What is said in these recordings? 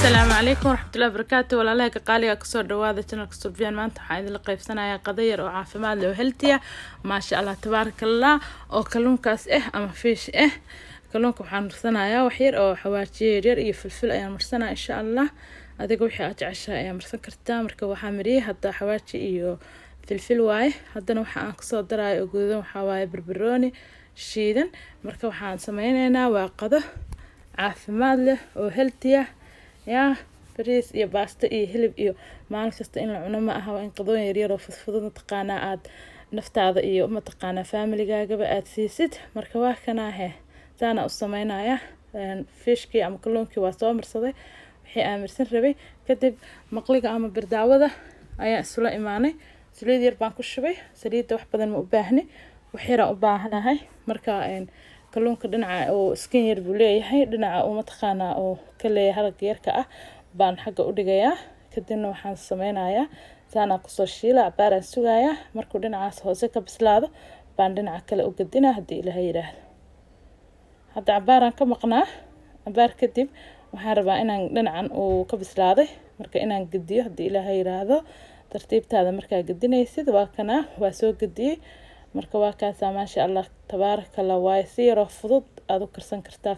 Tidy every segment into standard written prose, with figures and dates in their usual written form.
Asalaamu calaykum waraxmatullahi wabarakaatu. Walaalaha qaaliga, kusoo dhawaada channelka Surbiyaan. Maanta waxaan idinla qaybsanayaa qado yar oo caafimaad leh oo healthy ah, maasha Allah tabaaraka Allah, oo kalluunkaas ah ama fish ah. Kalluunka waxaan marsanayaa wax yar oo xawaajiyo yaryar iyo filfil ayaan marsanaya, insha Allah. Adiga wixii aad jeceshahay ayaa marsan kartaa. Marka waxaa mariyay hadda xawaaji iyo filfil waaye. Haddana waxa aan kusoo darayo oo guduudan waxaa waaye barbarooni shiidan. Marka waxaan sameyneynaa waa qado caafimaad leh oo healthy ah. Yaa bariis iyo baasto iyo hilib iyo maalin kasta in la cuno ma aha. Waa in qadooyin yaryar oo fudfudud, mataqaanaa, aad naftaada iyo, mataqaanaa, familigaagaba aad siisid. Marka waa kanaahe, saana u sameynaya. Fishkii ama kalluunkii waa soo marsaday wixii aan marsan rabay. Kadib maqliga ama birdaawada ayaan isula imaanay. Saliid yar baan ku shubay. Saliidda wax badan ma u baahni, wax yaraan u baahanahay. Marka kalluunka dhinaca oo skin yar buu leeyahay, dhinaca uu, mataqaanaa, oo ka leeyahay haragga yarka ah baan xagga u dhigayaa. Kadibna waxaan sameynayaa saanaa kusoo shiila, cabaaraan sugayaa. Markuu dhinacaas hoose ka bislaado baan dhinaca kale u gedinaa, haddii Ilaahay yidhaahdo. Hadda cabaaraan ka maqnaa. Cabaar kadib waxaan rabaa inaan dhinacan uu ka bislaaday, marka inaan gediyo, haddii Ilaahay yidhaahdo. Tartiibtaada markaa gedinaysid. Waa kanaa, waa soo gediyey. Marka waa kaasaa, maasha Allah tabaaraka Allah. Waaye si yaroo fudud aada u karsan kartaa,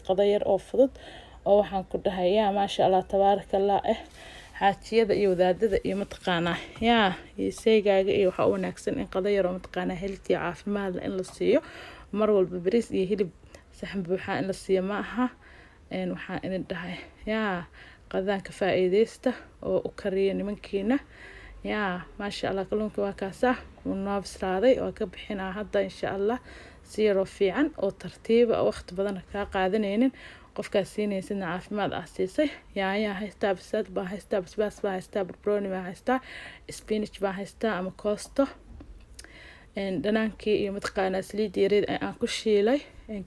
qado yar oo fudud oo waxaan ku dhahay, yaa, maasha Allah tabaaraka Allah xaajiyada iyo wadaadada iyo, mataqaanaa, yaa, iyo seygaaga iyo waxaa u wanaagsan in qado yaroo, mataqaanaa, healthy, caafimaad in la siiyo. Mar walba bariis iyo hilib saxan buuxaa in la siiyo ma aha. Waxaan idin dhahay, yaa, qadaan ka faa-iideysta oo u kariya nimankiina. Yaa, maasha Allah, kalluunka waa kaasaa, wuu noo bislaaday. Waa ka bixinaa hadda, insha Allah, si yaroo fiican oo tartiiba oo waqti badan kaa qaadanaynin. Qofkaas siinaysidna caafimaad ah siisay. Yaanyaa haystaa, basal baa haystaa, basbaas baa haystaa, barbarooni baa haystaa, spinach baa haystaa ama koosto, dhanaankii iyo, mataqaanaa, saliid yareed aan ku shiilay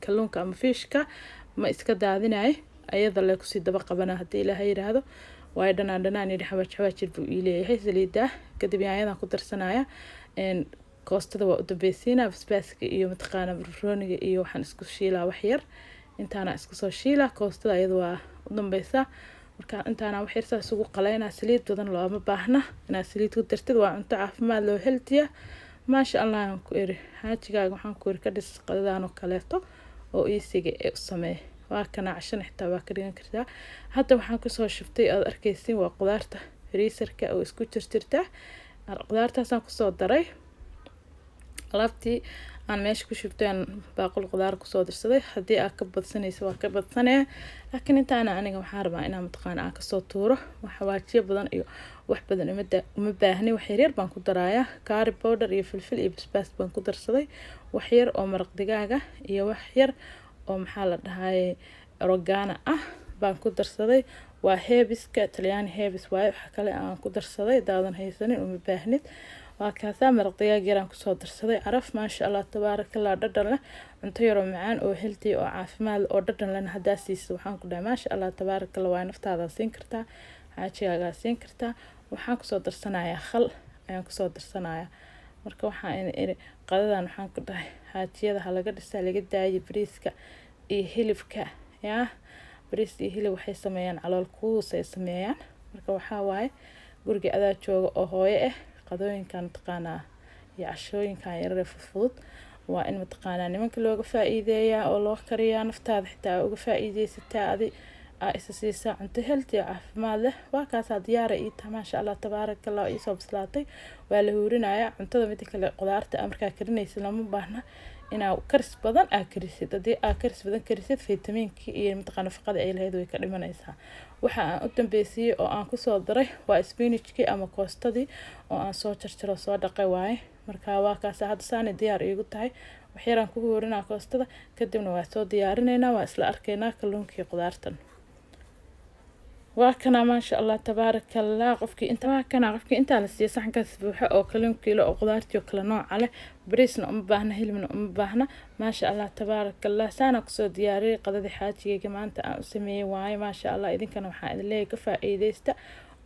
kalluunka ama fishka ma iska daadinay, ayada le kusii daba qabana, haddii Ilaahay yidhaahdo. Waayo dhanaan dhanaan iyo xawaaj xawaajir buu ii leeyahay saliidda. Kadib yaanyadan ku darsanaya, koostada waa u dambeysiina, basbaaska iyo, mataqaana, barbarooniga iyo waxaan isku shiilaa wax yar. Intaana isku soo shiila, koostada iyada waa u dambeysa. Marka intaana wax yar saa isugu qaleynaa. Saliid badan looma baahna inaad saliid ku dartid. Waa cunto caafimaad loo, healthy ah, maasha Allah. Aan ku iri xaajigaaga, waxaan ku iri ka dhis qadadaan oo kaleeto oo easyga ee u sameey. Waa kana, cashana xitaa waa ka dhigan kartaa. Hadda waxaan kusoo shubtay aad arkeysiin waa qudaarta freezerka oo isku jirjirta. Qudaartaasaan kusoo daray. Alaabtii aan meesha ku shubtay aan baaqul qudaar kusoo darsaday. Haddii aad ka badsanaysa waa ka badsanaya, laakiin intaana aniga waxaan rabaa inaan, mataqaana, aan kasoo tuuro. Xawaajiyo badan iyo wax badan uma baahni, wax yaryar baan ku darayaa. Curry powder iyo filfil iyo basbaas baan ku darsaday, wax yar oo maraq digaaga iyo wax yar oo, maxaa la dhahaye, oregano ah baan ku darsaday. Waa herbska, Talyaani herbs waaye. Waxa kale aan ku darsaday daadan haysanin uma baahnid. Waa kaasaa, maraq digaag yaraan kusoo darsaday. Caraf, maasha Allah tabaarakallah, dhadhan leh. Cunto yaroo macaan oo healthy oo caafimaad oo dhadhan lehna haddaa siisid, waxaan ku dhahay, maasha Allah tabaarakallah. Waa naftaadaa siin kartaa, xaajigaagaa siin kartaa. Waxaan kusoo darsanayaa khal ayaan kusoo darsanayaa. Marka waxaan ina iri qadadan, waxaan ku dhahay, xaajiyada ha laga dhisaa, laga daayo bariiska iyo hilibka. Yaa, bariis iyo hilib waxay sameeyaan calool kuus ay sameeyaan. Marka waxaa waaye guriga adaa jooga oo hooyo ah, qadooyinkan, mataqaanaa, iyo cashooyinkan yarare fudfudud waa in, mataqaanaa, nimanka looga faa-iideeyaa oo loo kariyaa. Naftaada xitaa uga faa-iideysataa, adi aa isa siisaa cunto healthy oo caafimaad leh. Waa kaasaa, diyaara ii taha, maasha Allah tabaaraka Allah, iisoo bislaatay. Waa la huurinayaa cuntada. Mida kale, qudaarta markaa karinaysa lama baahna inaa karis badan aa karisid. Haddii aa karis badan karisid, fitamiinkii iyo, mataqaa, nafaqada ay lahayd way ka dhimanaysaa. Waxa aan u dambeysiyey oo aan kusoo daray waa spinachkii ama koostadii oo aan soo jarjaro, soo dhaqay waaye. Marka waa kaasa, hadda saanay diyaar iigu tahay. Waxyaraan ku huurinaa koostada, kadibna waa soo diyaarinaynaa, waa isla arkaynaa kalluunkii qudaartan. Waa kana, maasha Allah tabaaraka Allah. Qofkii inta, waa kana, qofkii intaa la siiyay saxankaas buuxa oo kalluun kiilo oo qudaartii oo kala nooca leh, bariisna uma baahna, hilibna uma baahna, maasha Allah tabaaraka Allah. Saana kusoo diyaariyay qadadii xaajigayga maanta aan u sameeyey waaye, maasha Allah. Idinkana waxaan idin leeyahay ka faa-iideysta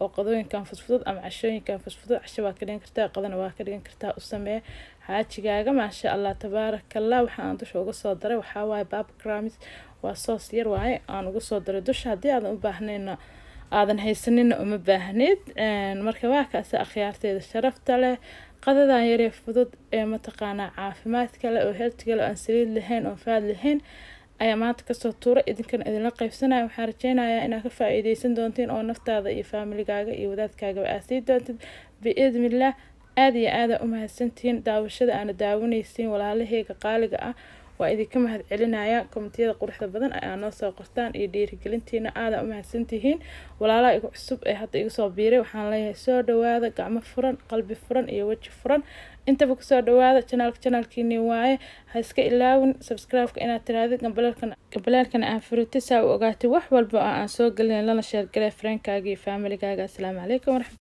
oo qadooyinkan fudfudud ama cashooyinkan fudfudud, casho waa ka dhigan kartaa, qadana waa ka dhigan kartaa, u samee xaajigaaga, maasha Allah tabaaraka Allah. Waxa aan dusha uga soo daray waxaa waaye breadcrumbs, waa sauce yar waaye aan uga soo daray dusha. Haddii aadan u baahnayna Aadan haysanina uma baahnid. Marka waa kaasa, akhyaarteeda sharafta leh, qadadan yaree fudud ee mataqaanaa caafimaadka leh oo healthy-ga leh, aan saliid lahayn oon fat lahayn ayaa maanta kasoo tuuray, idinkana idinla qaybsanaya. Waxaan rajeynayaa inaad ka faa-iideysan doontiin oo naftaada iyo faamiligaaga iyo wadaadkaagaba aad sii doontid biidnillah. Aada iyo aada u mahadsantihiin daawashada aana daawanaysiin. Walaalaheyga qaaliga ah, waa idinka mahad celinaya comment-iyada quruxda badan ayaa noo soo qortaan iyo dhiirigelintiina. Aada u mahadsantihiin. Walaalaha igu cusub ee hadda igu soo biiray, waxaan leeyahay soo dhawaada, gacmo furan, qalbi furan iyo weji furan intaba kusoo dhawaada channel-ka. Channel-kiini waaye. Ha iska ilaawin subscribe-ka inaad tirahdid, gambaleelkana aan furitay, saa u ogaatay wax walba oo aan soo gelin, lana share galee friend-kaaga iyo familigaaga. Asalaamu calaykum waraxmat.